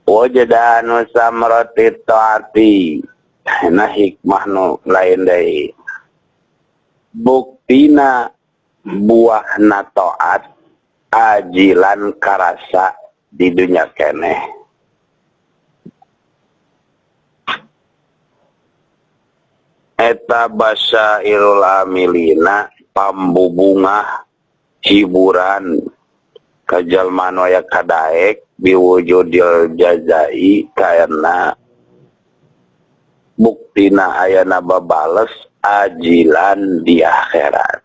Wajdanu samrati taati. Nah hikmah nu lain deui. Buktina buahna taat ajilan karasa di dunya keneh. Eta basairul amilina pambubungah hiburan ka jalma nu aya kadaek biwujudil jazai karena buktina ayana babales ajilan di akhirat.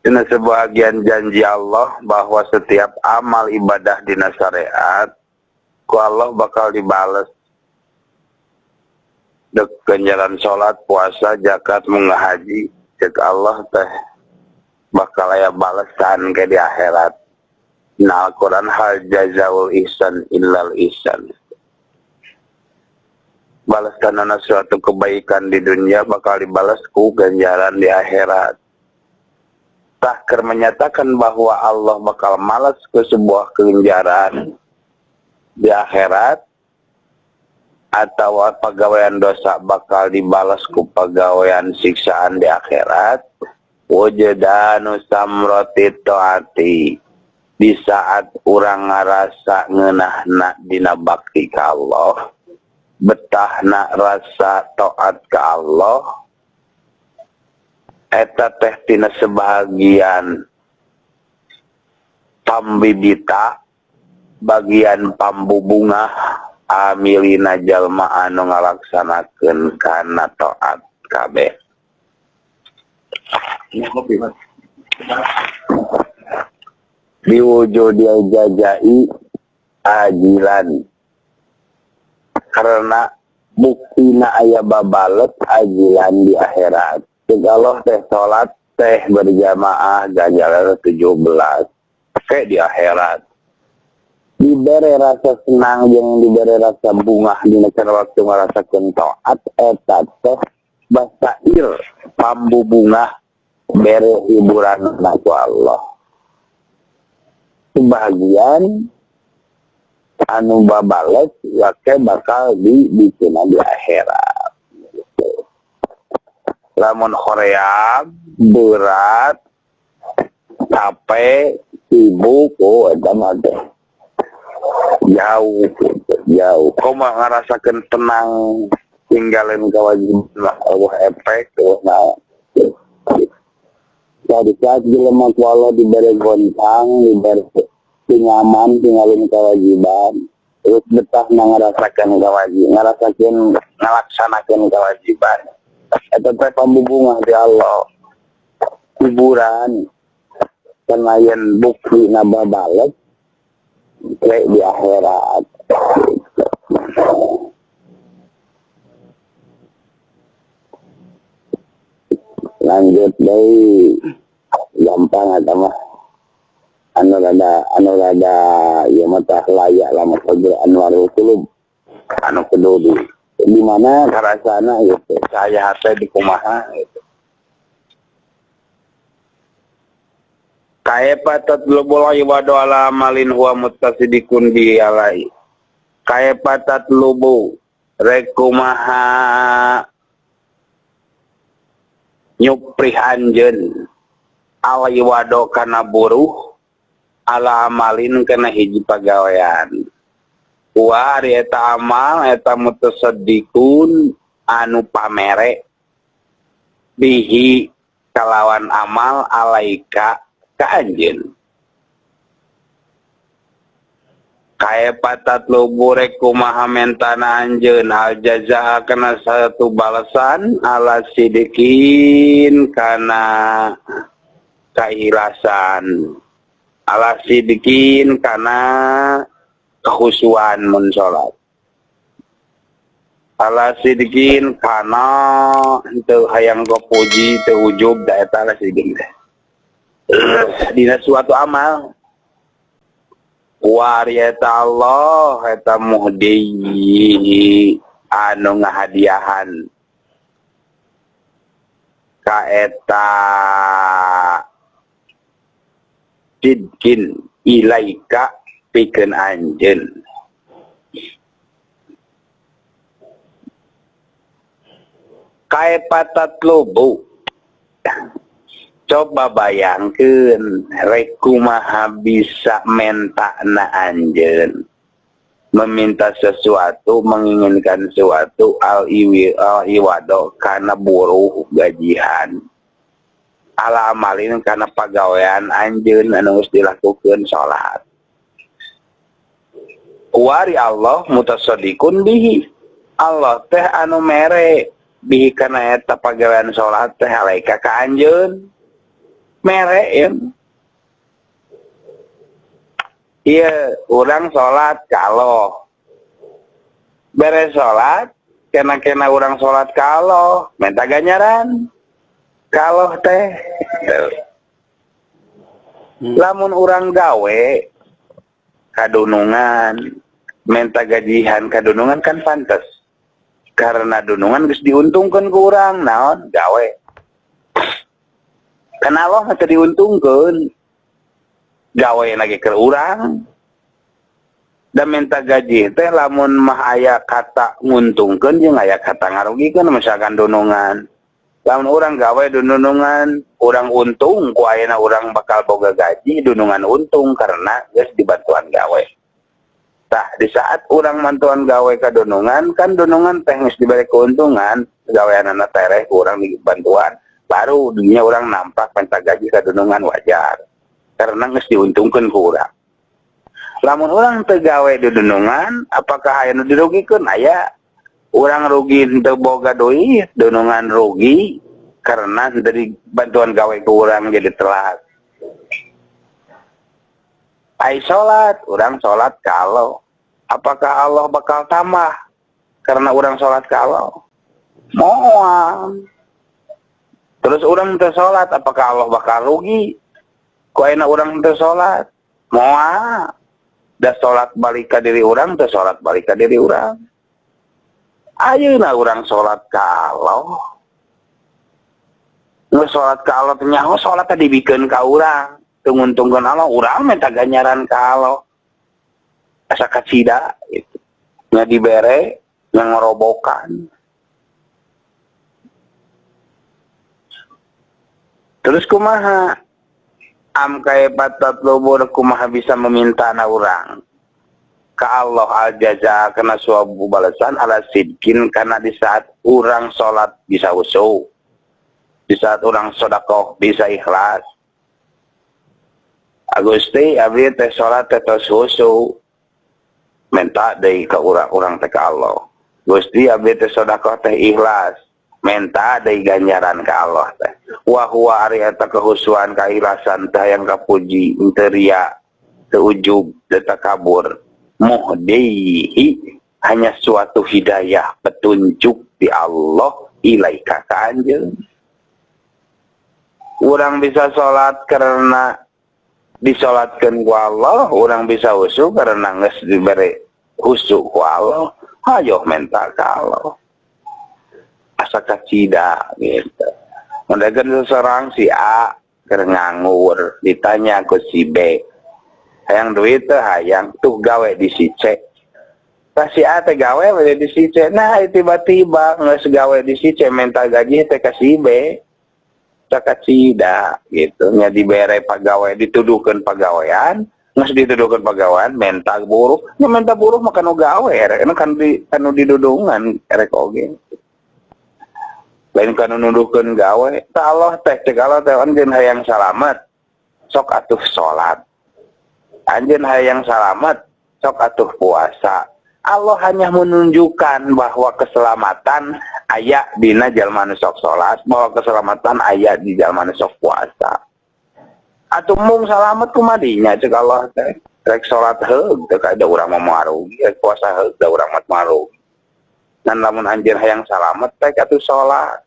Dina sebagian janji Allah bahwa setiap amal ibadah dina syariat ku Allah bakal dibales. Dek ganjaran salat, puasa, zakat, munggah haji, cek Allah teh bakal aya balesan ke di akhirat. Nah, Al-Quran hal jazaul ihsan illal ihsan. Balasanana suatu kebaikan di dunia bakal dibalas ku ganjaran di akhirat. Tahker menyatakan bahwa Allah bakal malas ke sebuah ganjaran di akhirat atau pegawaian dosa bakal dibalas ku pegawaian siksaan di akhirat. Wajdanu samrati taati. Di saat urang ngarasa ngeunahna dina bakti ka Allah, betahna rasa taat ka Allah, eta teh tina sebahagian pambibita, bagian pambubungah amilina jalma anu ngalaksanakeun kana taat kabeh. Biwujudil jazai ajilan, karena buktina aya babales ajilan di akhirat. Cek Allah teh salat teh berjamaah ganjaran 17 kayak di akhirat. Dibere rasa senang jeung dibere rasa bungah dina kana waktu ngarasakeun taat eta teh basair pambubungah bere hiburan ku Allah. Sebagian anu babales wake bakal dibikina di akhirat. Lamun hoream berat capek sibuk, oh eta mah teh jauh gitu, jauh. Komo ngarasakeun tenang tinggalin kewajiban mah eueuh efek eueuh naon. Jadi saat jelema ku Allah dibere gontang, dibere nyaman tinggalin kewajiban, terus betah ngarasakeun kewajiban, ngarasakeun ngalaksanakeun kewajiban. Eta teh pambubungah di Allah. Hiburan sanayan bukti nababales kayak di akhirat. Lanjut deui, gampang eta mah. Anu rada ieu mah tah layak lah mah Anwarul Qulub. Anu kudu di mana karasana gitu. Saya hate di kumaha gitu. Kaifa tatlubul ibadu ala amalin huwa muttasidikun bi alai. Kaifa tatlubu rek kumaha nyuprih anjeun al iwado kana buruh ala amalin kana hiji pagawean. Wa ari eta amal eta mutasaddikun anu pamere bihi kalawan amal alaika ka anjeun. Kaifa tatlubu rek kumaha mentana anjeun al jazaa kana satu balasan ala sidikin kana keikhlasan, ala sidikin kana kekhusyuan mun salat, ala sidikin kana teu hayang kapuji teu ujub da eta ala sidikin teh dina suatu amal. Wariyata Allah eta muhdi anu ngahadiahan ka eta sidkin ilaika pikeun anjeun. Kaifa tatlubu, coba bayangkeun, rek kumaha bisa menta na anjeun, meminta sesuatu, menginginkan sesuatu, al iwi al iwado kana buruh gajihan, ala amalin kana pagawean anjeun anu geus dilakukeun salat. Wari Allah mutasaddiqun bihi, Allah teh anu mere bihi kana eta pagawean salat teh, alaika ka anjeun mere ya. Iya, urang salat kalau beres salat, kena-kena urang salat kalau minta ganjaran kalau teh. Lamun urang gawe kadunungan minta gajihan kadunungan kan pantes, karena dunungan geus diuntungkeun ku urang naon gawe. Kan Allah mah teu diuntungkeun, gawe lagi ke urang dan minta gaji teh. Lamun mah aya kata nguntungkeun jeung aya kata ngarugikeun. Misalkan dunungan, lamun urang gawe dunungan, urang untung ku ayeuna, urang bakal boga gaji, dunungan untung karena geus dibantuan gawe. Tah, di saat urang mantuan gawe ka dunungan, kan dunungan teh geus diberi keuntungan, gaweanana tereh ku urang dibantuan, baru dunia urang nampak minta gaji ka dunungan wajar karena geus diuntungkeun ku urang. Lamun urang teu gawe di dunungan, apakah aya nu dirugikeun? Aya. Urang rugi teu boga duit, dunungan rugi karena dari bantuan gawe ku urang jadi telat. Ai salat, urang salat kalau apakah Allah bakal tambah karena urang salat kalau moal? Terus urang teu salat, apakah Allah bakal rugi ku ayeuna urang teu salat? Moal. Da salat balik ka diri urang, teu salat balik ka diri urang. Ayeuna urang salat ka Allah, geus salat ka Allah teh nyaho salat teh dibikeun ka urang, teu nguntungkeun Allah, urang minta ganjaran ka Allah. Asa kacida gitu nya, dibere yang ngorobokan. Terus kumaha am kaifa tatlubur, kumaha bisa meminta na urang ka Allah al jaza kana suatu balasan, ala sidkin karena di saat urang salat bisa khusyuk, di saat urang sedekah bisa ikhlas. Agusti, abdi teh salat teh tos khusyuk, minta deui ka urang, urang teh ka Allah. Gusti, abdi teh sedekah teh ikhlas, minta deui ganjaran ka Allah teh. Wa huwa ari eta kehusuan keikhlasan teh yang kapuji, teu ria, teu ujub, teu takabur, muhdihi hanya suatu hidayah petunjuk di Allah ilaika ka anjeun. Urang bisa salat karena disolatkeun ku Allah, urang bisa khusyuk karena geus dibere khusyuk ku Allah. Hayoh minta ka Allah. Asa kacida gitu. Mendagan seseorang si A keur nganggur, ditanya ku si B, hayang duit teh? Hayang. Tuh gawe di si C. Tah, si A teh gawe we di si C. Nah, tiba-tiba geus gawe di si C minta gaji teh ka si B. Kacida gitu nya, dibere pagawe, dituduhkeun pagawean, geus dituduhkeun pagawean minta buruh nya. Minta buruh mah kanu gawe rek kan di kanu didudungan rek oge, lain kanu nuduhkeun gawe. Ta Allah teh, cek Allah teh, anjeun hayang salamet, sok atuh salat. Anjeun hayang salamet, sok atuh puasa. Allah hanya menunjukkan bahwa keselamatan aya dina jalma nu sok salat, bahwa keselamatan aya di jalma nu sok puasa. Atuh mung salamet kumadinya cek Allah teh? Rek salat heug teu kada urang mah moal rugi, rek puasa heug da urang mah moal rugi. Dan lamun anjeun hayang salamet teh atuh salat.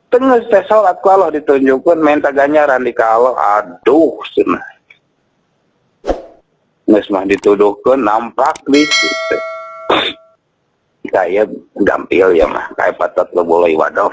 Tenggeus teh salat ku Allah ditunjukkeun, minta ganjaran di ka Allah. Aduh cenah. Geus mah dituduhkeun nampak di gitu. Kayak gampil ya mah, kayak patat lo boleh wadoh.